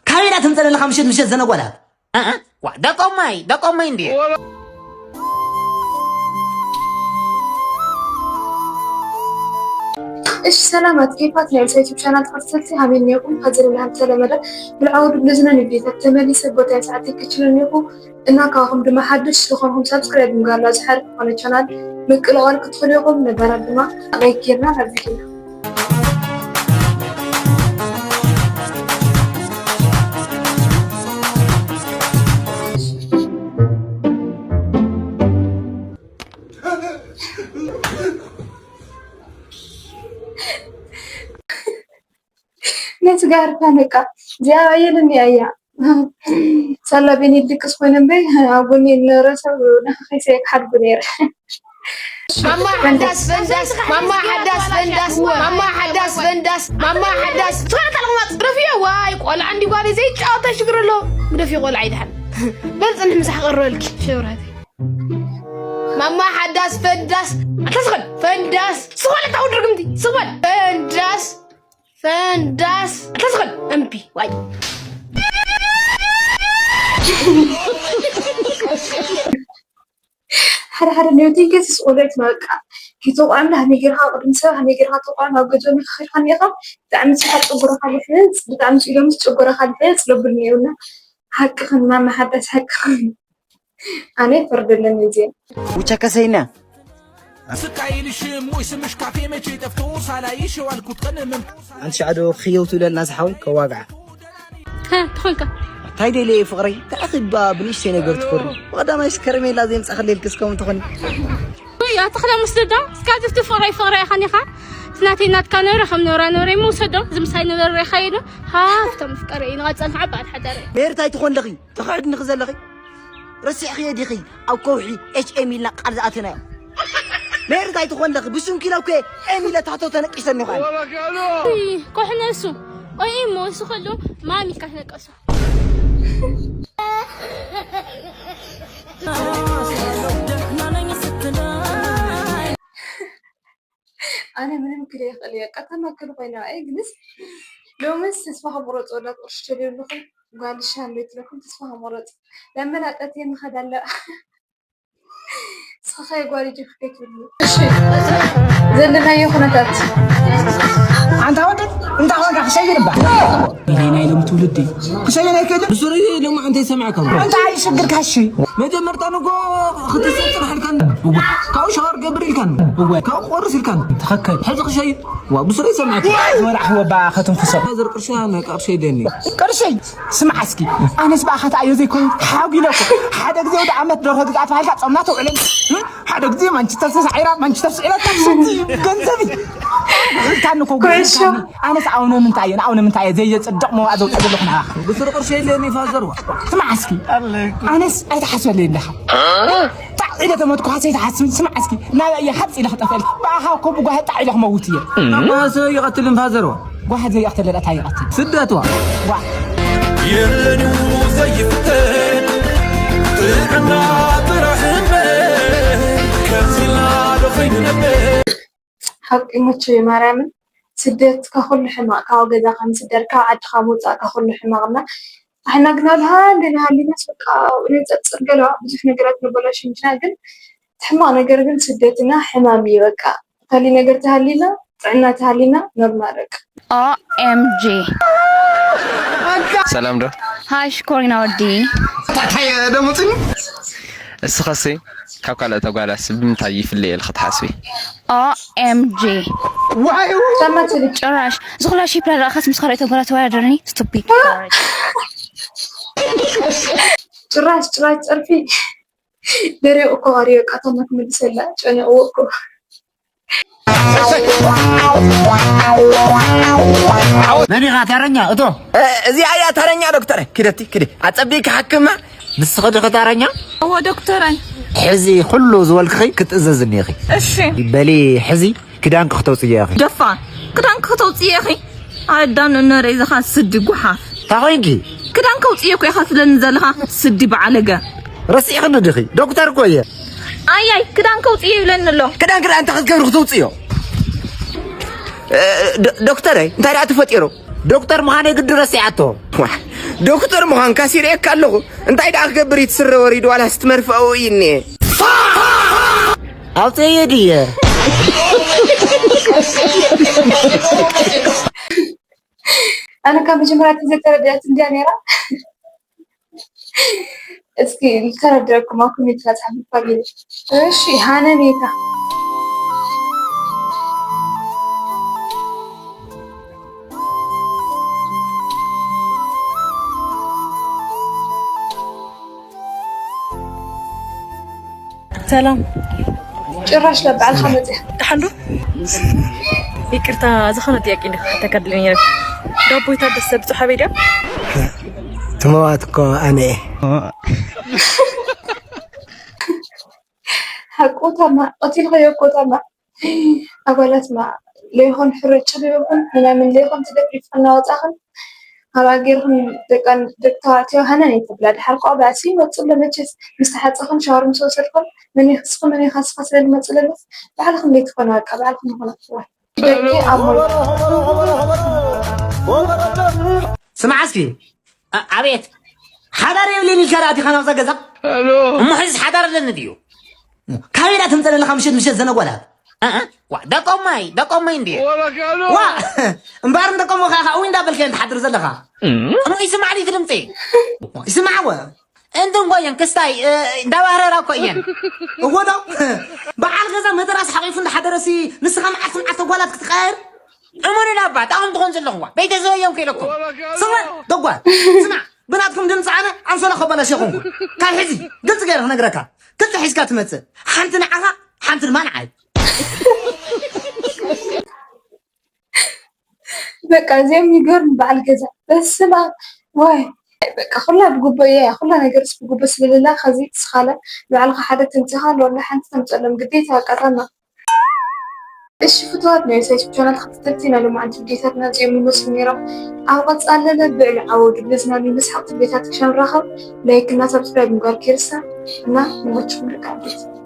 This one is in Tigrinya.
ካበይ ዳ ትምፀለና ካብ ምሸት ምሸት ዘነጓላት? እ፣ እ፣ ዋ፣ ደቆማይ፣ ደቆማይ እንድየ። እሺ፣ ሰላማት ኬፋት ናይ ዩቱብ ቻናል ተኸታተልቲ፣ ሃመይ እኒኹም? ኸዚ ድማ ከም ተለመደ ብልዓዊ ድብልዝነ ንዴታት ተመሊሰ ቦታን ሰዓተይ ክችል እኒኹ። እና ካብኹም ድማ ሓድሽ ዝኾንኩም ሳብስክራይብ ምግባር ዝሓርፍ ዝኾነ ቻናል ምቅልቓል ክትኽእሉ ኢኹም። ነባራት ድማ ላይክ ጌርና ናብ ቪድዮ። ነቲ ጋርታ በቃ እዚኣ ኣየለኒ ኣያ ሳላ ቤኒ ድቅስ ኮይነ እምበይ ኣብ ጎኒ ንረ ሰብ ንኸኸይሰ ክሓድጉ ነይረ። ማማ ሓዳስ ፈንዳስ፣ ማማ ሓዳስ ፈንዳስ፣ ማማ ሓዳስ ፈንዳስ፣ ማማ ሓዳስ። ትኾነ ካልኹም ኣጽረፍዮ። ዋይ ቆልዓ እንዲ ጓል ዘይጫወታ ሽግር ኣሎ። ግደፍዮ ቆልዓ ይድሓን። በል ጽንሕ ምሳሕ ቀረበልኪ ሸብራተይ። ማማ ሓዳስ ፈንዳስ። ኣታ ስኸል ፈንዳስ። ስኸል ታው ድርግምቲ። ስኸል ፈንዳስ። ፈንዳስ። ኣታ ስኸል እምቢ። ዋይ። ሓደ ሓደ ነቲ ገዝስ ኦለት በቃ ኪቶቋም ዳ ሀሚጌርካ ቅድሚ ሰብ ሀሚጌርካ ተቋም ኣብ ገዞ ንክኸድካ ኒኻ ብጣዕሚ ጽሓ ጨጎራኻ ልሕጽ ብጣዕሚ ጽኢሎምስ ጨጎራኻ ልሕጽ ለብል ነይሩና። ሓቅኽን ማማ ሓዳስ ሓቅኽን። ኣነ ይፈርደለን እዚኣ። ውቻ ከሰይና ስቃይልሽም ወይ ስምሽ ካፌ መቼ ጠፍቶ ሳላይሽ የዋልኩት ቀን ምን አንቺ ሻዕዶ ክየው ትብለልና ዝሓወይ ከዋግዓ። ሀ፣ ትኾንካ። እንታይ ደልየ ፍቕረይ? እንታይ ኣኺባ ብንእሽተይ ነገር ትኾሪ? ብቐዳማይስ ከረሜላ ዘይምጻእኽለይ ኢልክስ ከምኡ ትኾኒ? ወይ፣ ኣታ ኸዳ ምስ ደዳ፣ እስካ ዝፍቲ ፍቕረይ፣ ፍቕረይ ኢኻ ኒኻ። እቲ ናተይ ናትካ ነብረ ከም ነብራ ነብረ እሞ ውሰዶ። እዚ ምሳይ ነበረ ሬኻ ኢሉ። ሃፍቶም ፍቅረይ፣ ንቐጸል ከዓ በዓል ሓዳረይ። ሜሪ፣ እንታይ ትኾን ኣለኺ? ተኽዕድኒ ዘለኺ? ረሲዕኽዮ ዲኺ? ኣብ ከውሒ ኤች ኤም ኢልና ቃል ዝኣተናዮ። ሜሪ፣ እንታይ ትኾን ኣለኺ? ብስንኪ ኢለ እኮ ኤም ኢለ ታሕቶ ተነቂሰኒ እኮ ኣነ። እይ፣ ኮሕነሱ። ኦይ፣ እሞ እሱ ከሎ ማሚ ካትነቀሱ። ኣነ ምንም ክደ ይኽእል እየ። ቀተማ ክል ኮይና እየ፣ ግንስ ሎምስ ተስፋ ከምቁረፅ ወላ ቁርሽ ተልዩ ኣለኹም። ጓል ሻም ቤት ለኩም ተስፋ ከምቁረፅ። ለመላጠት የምኸድ ኣለ። ስኸ ጓል ጅፍ ቤት ብሉ። እሺ፣ ዘለናዮ ኩነታት። ኣንታ ወዲ፣ እንታይ ኾንካ ክሸይር እባ? ኢለይ ናይ ሎም ትውልዲ። ክሸይር ኣይከድም። ብሱሪ ሎም ኣንተ ይሰምዐካ። ኣንታ ኣይሽግር ካሺ። መጀመርታ ንጎ ክትስጥር ሓልካን። እወ። ካብኡ ሻወር ገብር ኢልካን። እወ። ካብኡ ቆርስ ኢልካን። ትኽክል። ሕዚ ክሸይር። ዋ፣ ብሱሪ ይሰምዐካ። ዝወላዕኽዎ እባ ከትንፍሶ። ዘር ቅርሻ፣ ናይ ቅርሻ ይደኒ። ቅርሸይ፣ ስማዕ እስኪ፣ ኣነስ ብኣኻ ተኣዮ ዘይኮይኑ፣ ሓጒለ እኮ። ሓደ ግዜ ወደ ዓመት ደርሆ ግዛእ ተባሂልካ ጾምና ተውዕለኒ። ሓደ ግዜ ማንቸስተር ተሳዒራ፣ ማንቸስተር ስዒራ፣ ስንቲ ገንዘብ እዩ። ኢልካኒ እኮ፣ ኮይሾ። ኢልካኒ። ኣነስ ኣውነ ምንታይ እየ፣ ንኣውነ ምንታይ እየ፣ ዘየጽድቕ መዋእ ዘውጽእ ዘለኹ ንዓኻ። ብስሪ ቅርሺ የለኒ ፋዘር ዋ። ስማዕ እስኪ፣ ኣነስ ኣይትሓስበለይ ኣለኻ። ጣዕ ኢለ ተመትኩ፣ ሃሰይ ትሓስብ፣ ስማዕ እስኪ፣ ናበይ እየ ሃጽ ኢለ ክጠፍእል? ብኣኻ እኮ ብጓሂ ጣዕ ኢለ ክመውት እየ። ኣባሰ ይቐትልን ፋዘር ዋ። ጓሂ ዘይቐትል ለዳ እንታይ ይቐትል? ስደት ዋ። ዋ። የለንዩ ዘይፍተን ጥዕና ጥራሕ እምበር፣ ከምዚላ ዶ ኸይኑ ነበር? ሓቂ መቸ ማርያምን ስደት ካብ ኩሉ ሕማቕ፣ ካብ ገዛኻ ምስዳድ፣ ካብ ዓድኻ ምውጻእ ካብ ኩሉ ሕማቕ እና ኣሕና ግና ልሃ እንደ ንሃሊናስ በቃ ነንጸርጽር ገለዋ ብዙሕ ነገራት ንበላሽ እንዲና፣ ግን እቲ ሕማቕ ነገር ግን ስደትና ሕማም እዩ። በቃ ካሊ ነገር ተሃሊና ጥዕና ተሃሊና ኖርማል በቃ። ኦኤምጂ። ሰላም ዶ? ሃይ ሽኮሪና ወዲ። እንታይ ደሞ ጽኒ? እስኸሲ ካብ ካልኦት ኣጓላስ ብምንታይ ይፍለ ኢልኺ ትሓስቢ? ኦኤምጂ። ዋይ! ሰማት ልጅ። ጭራሽ ዝኹላ ሺፕ ላረኣኻስ ምስ ካልኦት ኣጓላት ተወዳደርኒ? ስቱፒድ። ጭራሽ፣ ጭራሽ ጸርፊ። ደሪቑ እኮ ቀርዮ፣ ቃታና ክምልሰላ ጨኒቕዎ እኮ። መን ኢኻ ተረኛ? እቶ። እ፣ እዚኣ እያ ተረኛ ዶክተር። ኪደቲ፣ ኪዲ። ኣጸቢቂ ሓክማ። ንስኺ ዲኺ ተረኛ? እወ ዶክተረይ። ሕዚ ኩሉ ዝበልክኺ ክትእዘዝኒ ኢኺ። እሺ። በሊ ሕዚ ክዳንኪ ክተውፅዮ ኢኺ። ደፋር። ክዳንኪ ክተውፅዮ ኢኺ። ኣዳም ንነረ ኢዝኻ ስዲ ጉሓፍ። እንታይ ኮይንኪ? ክዳን ከውፅዮ እኮ ኢኻ ትብለኒ ዘለኻ ስዲ በዓለገ። ረሲዕኽኒ ዲኺ? ዶክተር እኮ እየ። ኣያይ፣ ክዳን ከውፅዮ ይብለኒ ኣሎ። ክዳን ክዳን እንታይ ክትገብሪ ክተውፅዮ? እ፣ ዶ-፣ ዶክተረይ፣ እንታይ ደኣ ተፈጢሩ? ዶክተር ምዃነይ ግዲ ረሲዓቶ። ዋ፣ ዶክተር ምዃንካስ ይርእየካ ኣለኹ። እንታይ ደኣ ክገብር እዩ? እቲ ስረ ወሪዱ ዋላስ እቲ መርፍእ ኣብኡ እዩ እኒኤ? ኣውፅእዮ ድየ? ኣነ ካብ መጀመርያ ዘይተረድኣት እንድያ ነይራ። እስኪ ዝተረደእኩም ኣብ ኮሜንት ላፅሓፉ ፋሚሊ። እሺ ሃነኔታ ሰላም። ጭራሽ ለባዕልካ መፅያ። ደሓን ዶ? ይቅርታ፣ ዝኾነ ጥያቄ እንዲ ክሓተካ ድልየ ነይረ። ዳቦ ይታበስ ሰብ ጽሓበይ ድያ? ትመዋት እኮ ኣነ እየ። ሓቆታማ ቀቲልካዮ። ቆታማ ኣባላትና ለይኾን ሕርጭ ልብኹን ምናምን ለይኾን ትደፍሪፍና ወፃኽን። ኣብኣ ጌርኩም ደቂ ተባዕትዮ ሃነን ይተብላ ድሓር ኮ ባእሲ ይመፅእ ኣሎ መቸስ ምስ ተሓፀኽን ሻወር ምስ ወሰድኩም መን ይኽስኹ መን ይኻስኻ ስለ ዝመፅእ ለለስ ባዕልኽን ለይትኾኑ በቃ ባዕልኽን ይኾናት። ደቂ ኣሞይ ስማዕ እስኪ። ኣቤት ሓዳር የብልን ኢልካ ዳኣ ዲኻ ናብዛ ገዛ? እሞ ሕዝስ ሓዳር ኣለኒ ድዩ? ካበይ ዳ ትምፀለለኻ ምሸት ምሸት ዘነጓላት? ደቆማይ ደቆማይ እንድየ። ዋ እምበኣር ንደቆሞ ከኣ እው እንዳበልካ እየ ትሓድር ዘለኻ። እሞ ይስማዕ ድዩ እቲ ድምፂ? ይስማዕወ እንትን ኮየን ክስታይ እንዳባህረራ እኮ እየን። እዎ ዶ በዓል ገዛ መተራስ ሓቂፉ እንዳሓደረሲ ንስኻ መዓልቲ መዓልቲ ጓላት ክትቀያየር? እመኑኒ ኣባ ጣኹም ትኾን ዘለኹዋ ቤተሰበዮም ከይለኩም። ስማ ደጓል ስማ ብናትኩም ድምፂ ኣነ ኣንሶላ ከበላሽ ይኹንኩ። ካብ ሕዚ ግልፂ ገይረ ክነግረካ ክልተ ሒዝካ ትመፅእ ሓንቲ ንዓኻ ሓንቲ ድማ ንዓይ። በቃ እዚኦም ይገርም በዓል ገዛ በስማ ወይ በቃ ኩላ ብጉቦ እያ ኩላ ነገርስ ብጉቦ ስለሌላ ከዚ ስኻለ ንባዕልካ ሓደ ተምፅኻ ንወላ ሓንቲ ተምፀሎም ግዴታ በቃ ታማ። እሺ ፍትዋት ናይ ሳይት ቻናል ተኸታተልቲ ናይ ሎማዓንቲ ቪዲዮታትና እዚኦም ይመስሉ ነይሮም። ኣብ ቀፃለለ ብዕሊ ዓወዱ ብዝናን ምስሓቅ ቪዲዮታት ክሻን ራኸብ ላይክ እና ሳብስክራይብ ምግባር ከይርሳ እና ንመችኩም ደቂ ዓበይቲ።